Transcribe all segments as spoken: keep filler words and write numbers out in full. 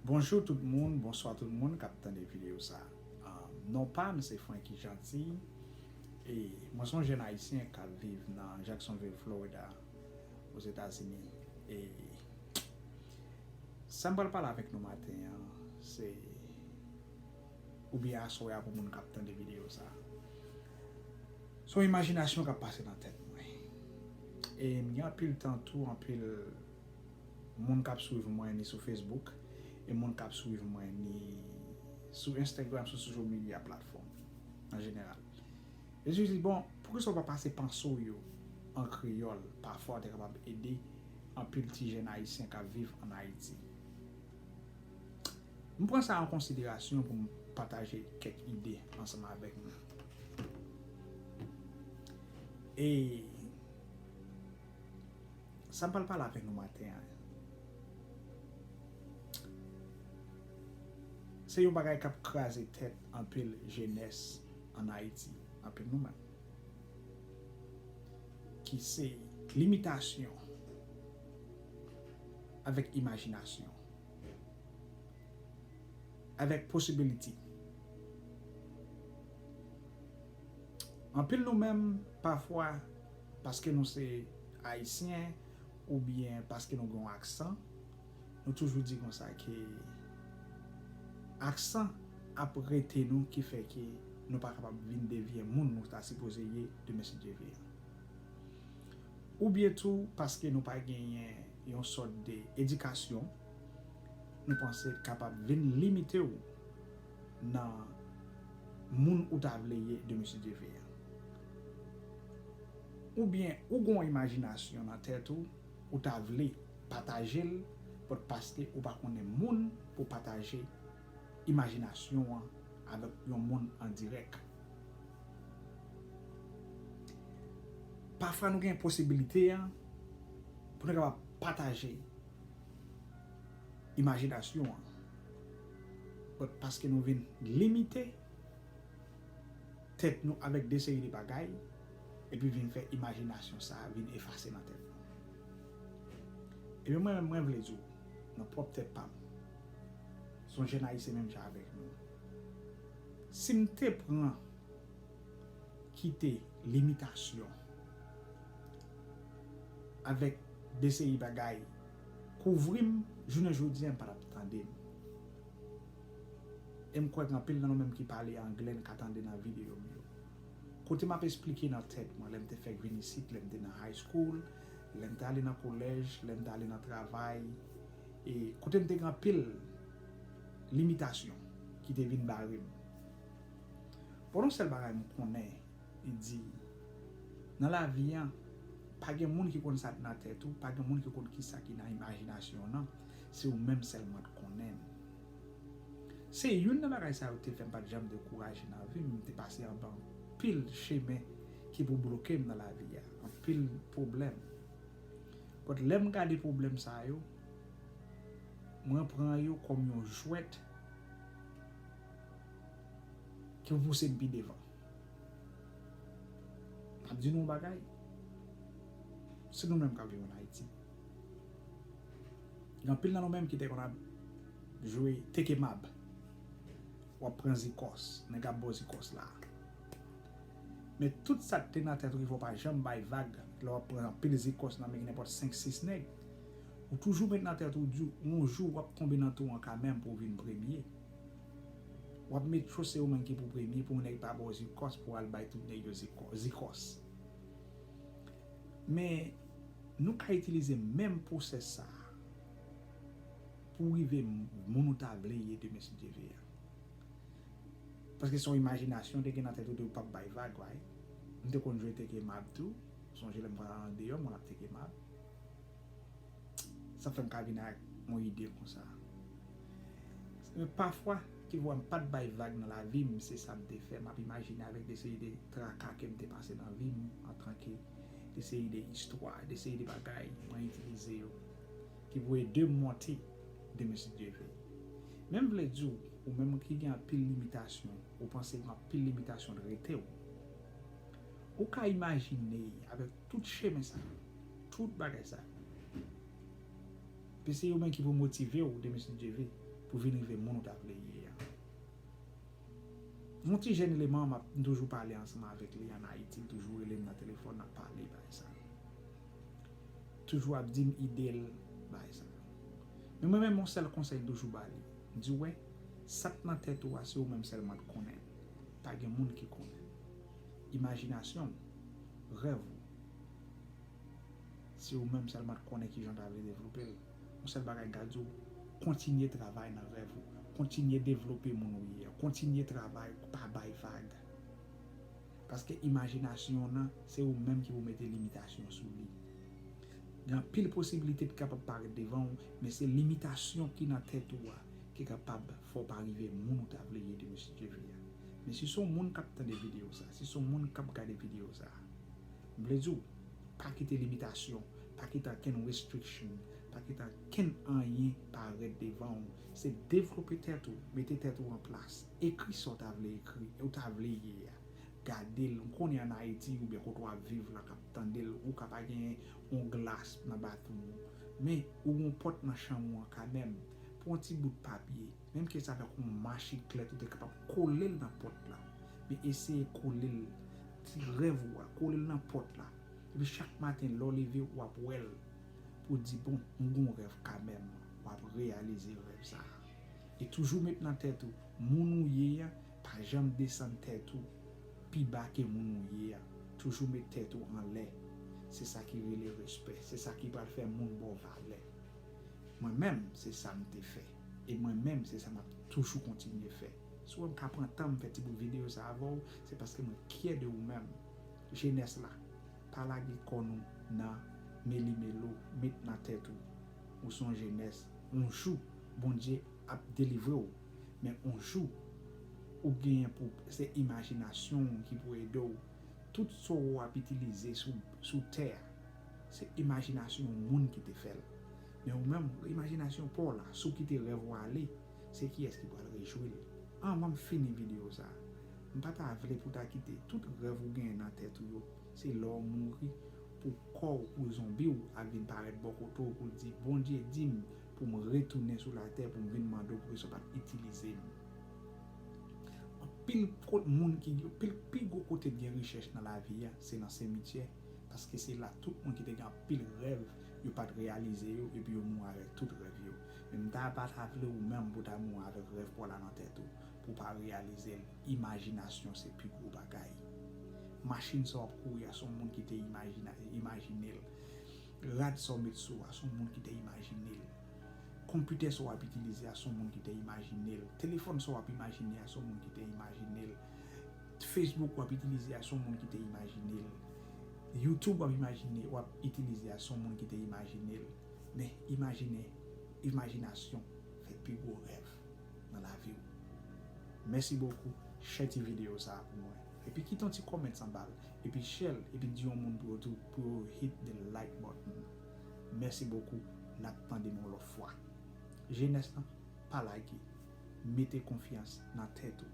Bonjou tout moun, bonswa tout moun k ap tande videyo sa. Um, non pa m se Francky Jeanty, e mwen se yon jèn ayisyen k ap viv nan Jacksonville, Florida, Ozetazini. E sa m pral pale avèk nou maten an, se, oubyen aswè a pou moun k ap tande videyo sa. Se yon imajinasyon k ap pase nan tèt mwen. E m gen anpil tan tou, anpil moun k ap swiv mwen ni sou Facebook, e moun k ap swiv mwen ni sou Instagram, sou social media platform an jeneral. E yo di, bon, poukisa w pa pase panse w yo an kreyòl? Pafwa, w te kapab ede anpil ti jèn ayisyen k ap viv ann Ayiti. M pran sa an konsiderasyon pou m pataje kèk ide ansanm avèk nou. E sa m pral pale avèk nou maten an, se yon bagay k ap kraze tèt anpil jenès ann Ayiti, anpil nou menm, ki se limitasyon avèk imajinasyon, avèk possibility. Anpil nou menm, pafwa, paske nou se ayisyen oubyen paske nou gen yon aksan, nou toujou di konsa ke aksan ap rete nou, ki fè ke nou pa kapab vin devyen moun nou ta sipoze ye demen si Dye vle. Oubyen tou paske nou pa genyen yon sòt de edikasyon, nou panse kapab vin limite w nan moun ou ta vle ye demen si Dye vle a. Oubyen ou gen yon imajinasyon nan tèt ou, ou ta vle pataje l, but paske ou pa konnen moun pou pataje imajinasyon an avèk yon moun an dirèk. Pafwa nou gen posibilite a pou nou kapab pataje imajinasyon an. But paske nou vin limite tèt nou avèk de seri de bagay, epi vin fè imajinasyon sa a vin efase nan tèt nou. Ebyen mwen menm, mwen vle di w, nan pwòp tèt pa m, se yon jèn ayisyen menm jan avèk nou. Si m te pran kite limitasyon avèk de seri bagay kouvri m, jounen jodi a m pa t ap tande m. E m kwè gen anpil nan nou menm ki pale anglè n ka tande nan videyo m yo. Kote m ap esplike nan tèt mwen, lè m te fèk vin isit, lè m te nan high school, lè m te ale nan kolèj, lè m te ale nan travay, e kote m te gen anpil limitasyon ki te vin bare m. Bon, yon sèl bagay m konnen, li di, nan lavi a, pa gen moun ki konn sa k nan tèt ou, pa gen moun ki konn kisa ki nan imajinasyon w nan, se ou menm sèlman k konnen l. Se youn nan bagay sa yo te fè m pa t janm dekouraje nan vi m, m te pase anba anpil chemen ki pou bloke m nan lavi a, anpil pwoblèm. But lè m gade pwoblèm sa yo, mwen pran yo kòm yon jwèt ki pou pouse m pi devan. M ap di nou yon bagay, se nou menm k ap viv ann Ayiti. Gen anpil nan nou menm ki te konn ap jwe teke mab. W ap pran zikòs, nèg ap ba w zikòs la. Men tout sa k te nan tèt ou ki fè w pa janm bay vag, lè w ap pran anpil zikòs nan men nenpòt senk sis nèg, ou toujou met nan tèt ou di w, yon jou w ap tonbe nan twou an kanmenm pou w vin premye. W ap make sure se ou menm ki pou premye, pou yon nèg pa ba w zikòs pou w al bay tout nèg yo zikò-, zikòs. Men, nou ka itilize menm pwosès sa a pou rive m-, moun ou ta vle ye demen si Dye vle a. Paske se yon imajinasyon w te gen nan tèt ou de ou p ap bay vag, right? M te konn jwe teke mab tou. Sonje lè m pral andeyò, mwen ap teke mab. Sa fè m ka vin ak yon ide konsa. Men pafwa, ki vwa m pa t bay vag nan lavi m, se sa m te fè. M ap imajine avèk de seri de traka ke m te pase nan vi m, antanke de seri de istwa, de seri de bagay, mwen itilize yo, ki pou ede m monte demen si Dye vle. Men m vle di w, ou menm ki gen anpil limitasyon, ou panse gen anpil limitasyon rete w, ou ka imajine avèk tout chemen sa yo, tout bagay sa yo. Paske se yo menm ki pou motive w demen si Dye vle. pou vin rive moun ou ta vle ye a. Yon ti jèn eleman, m ap, m toujou pale ansanm avèk li ann Ayiti, li toujou rele m nan telefòn, n ap pale bagay sa yo. Toujou ap di m ide l bagay sa yo. Men mwen menm, yon sèl konsèy m toujou ba li. M di, wè, sa k nan tèt ou a, se ou menm sèlman k konnen. Pa gen moun ki konnen. Imajinasyon w, rèv ou, se ou menm sèlman k konnen kijan w ta vle devlope l. Yon sèl bagay m ka di w, kontinye travay nan rèv ou. Kontinye devlope moun ou ye a. Kontinye travay, pa bay vag. Paske imajinasyon w nan, se ou menm ki pou mete limitasyon sou li. Gen anpil posibilite ki kapab parèt devan w, men se limitasyon ki nan tèt ou a ki kapab fè w pa rive moun ou ta vle ye demen si Dye vle a. Men si se yon moun k ap tande videyo sa, si se yon moun k ap gade videyo sa, m vle di w, pa kite limitasyon, pa kite okenn restriction, pa kite okenn anyen parèt devan w. Se devlope tèt ou, mete tèt ou an plas, ekri sa w ta vle ekri, ou ta vle ye a. Gade l, m konnen ann Ayiti oubyen kote w ap viv la k ap tande l, ou ka pa gen yon glas nan bathroom ou. Men, ou gen yon pòt nan chanm ou an kanmenm. Pran yon ti bout papye, menm ke se avèk yon machiklèt, ou te kapab kole l nan pòt la. Men eseye kole l, ti rèv ou a, kole l nan pòt la. Epi chak maten, lè w leve, w ap wè l. Pou w di, bon, m gen yon rèv kanmenm, w ap reyalize rèv sa a. E toujou met nan tèt ou, moun ou ye a, pa janm desann tèt ou pi ba ke moun ou ye a. Toujou met tèt ou anlè. Se sa ki rele respè. Se sa ki pral fè moun ba w valè. Mwen menm, se sa m te fè. E mwen menm, se sa m ap toujou kontinye fè. Si w wè m ka pran tan m fè ti bout videyo sa avè w, se paske mwen kyè de ou menm. Jenès la, pa lage kò nou nan melimelo, met nan tèt ou. Ou se yon jenès. Yon jou, Bondye ap delivre w. Men yon jou, ou genyen pou, se imajinasyon w ki pou ede w. Tout sa w ap itilize sou, sou tè a, se imajinasyon yon moun ki te fè l. Men ou menm, imajinasyon pa w la, si w kite rèv ou ale, se kiyès ki pral rejwi l? Anvan m fini videyo sa, m pa ta vle pou ta kite tout rèv ou genyen nan tèt ou yo, se lè w mouri, pou kò w, pou zonbi w ap vin parèt bò kote w, pou l di, Bondye di m pou m retounen sou latè, pou m vin mande w poukisa w pa t itilize m. Anpil kot moun ki, anpil pi gwo kote k gen richès nan lavi a, se nan simityè, paske se la tout moun ki te gen anpil rèv, yo pa t reyalize yo, epi yo mouri avèk tout rèv yo. Men m ta pa ta vle ou menm pou ta mouri avèk rèv pa w la nan tèt ou, pou w pa reyalize l. Imajinasyon se pi gwo bagay. Machin sa w ap kouri a, se yon moun ki te imajina-, imajine l. Rad sa w met sou a, se yon moun ki te imajine l. Konpitè sa w ap itilize a, se yon moun ki te imajine l. Telefòn sa w ap imajine a, se yon moun ki te imajine l. Facebook w ap itilize a, se yon moun ki te imajine l. YouTube w ap imajine, w ap itilize a, se yon moun ki te imajine l. Men imajine, imajinasyon fè pi gwo rèv nan lavi w. Mèsi bokou, share ti videyo sa a pou mwen. Epi kite yon ti comment anba l, epi share l, epi di yon moun pou yo tou, pou yo hit the like button. Mèsi bokou, n ap tande m yon lòt fwa. Jenès lan, pa lage, mete konfyans nan tèt ou.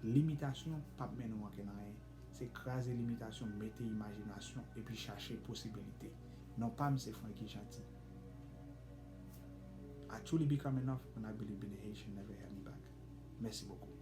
Limitasyon p ap mennen w ankenn anyen. Se kraze limitasyon, mete imajinasyon, epi chache posibilite. Non pa m se Francky Jeanty. I truly become enough when I believe in the Haitian never held me back. Mèsi bokou.